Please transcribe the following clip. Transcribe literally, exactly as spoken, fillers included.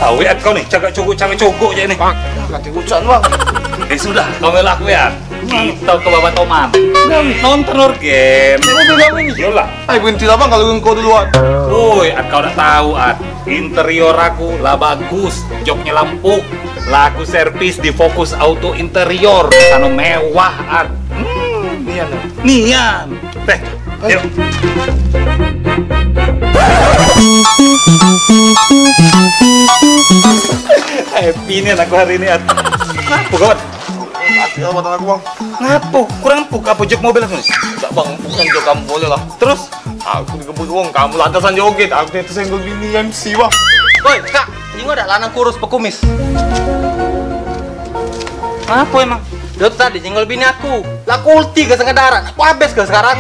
Awet kau ni, cagak cogok, cagak cogok je ni. Kate ucan, Bang. Eh, sudah, kau melak aku ya. Kita ke Baba Toman. Nonton Norgen. Mobil kamu ini? Yolah. Ai, berhentilah, Bang, kalau engkau duluan. Woi, At, kau dak tahu, At. Interior aku lah bagus, joknya lampu. Lah aku servis di Fokus Auto Interior, sano mewah, At. Hmm, nian. Nian. Teh, yuk. Happy nian aku hari ini, At. Kenapa, kawan? Mati lah batang aku, Bang. Ngapo? Kurang empuk apa jok mobil aku ni? Enggak, Bang, bukan jok kamu boleh lah. Terus? Aku digebut wong, kamu lantasan joget, aku tu senggol bini M C, Bang. Woi, Kak, jingok dak lanang kurus bekumis? Ngapo emang? Dia tu tadi nyenggol bini aku. Lah, kulti ke setengah darat, aku habis ke sekarang.